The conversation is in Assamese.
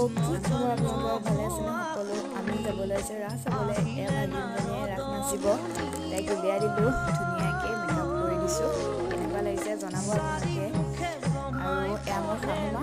কি খবৰ আপোনালোকৰ? ভালে আছেনে সকলো? আমি যাব লৈছোঁ ৰাস চাবলৈ। এয়া ভাগিনজনীয়ে ৰাস নাচিব, তাইক উলিয়াই দিলোঁ, ধুনীয়াকৈ মেকআপ কৰি দিছোঁ। কেনেকুৱা লাগিছে জনাব আপোনালোকে। আৰু এয়া মোৰ শাহুমা।